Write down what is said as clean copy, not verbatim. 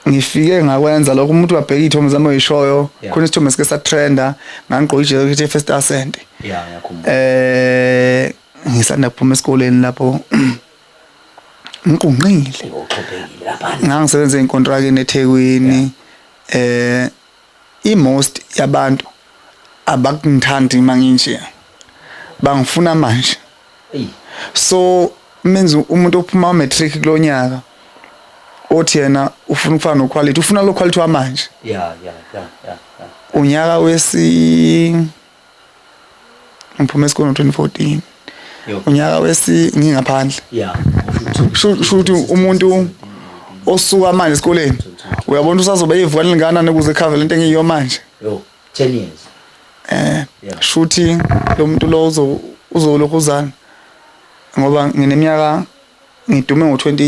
Ngifike ngakwenza lokho, umuntu wabheka iy'thombe zami oyishoyo. Khona isithombe sike satrenda, ngangigqoke ijacket ye-First Ascent. Yeah, ngiyakhumbula. Ngisanda kuphuma esikoleni lapho, ngiqunqile. Uqhubekile lapha. Ngangisebenza enkontrakeni eThekwini. I-most yabantu abakungithandi manginje, bangifuna manje. Ey. So menza umuntu ophuma matric kulonyaka othi yena ufuna ukufana no-Quality, ufuna lo Quality wamanje. Unyaka wesi ngiphuma esikoleni ngo-2014. Unyaka wesi ngingaphandle. Sho ukuthi umuntu osuka manje esikoleni, uyabona, usazobe eyivuka linganani ukuze ekhave lento engiyiyo manje. Yo, 10 years. Shuthi lo muntu lo uzolokhuzana ngoba ngineminyaka ngidume ngo-20.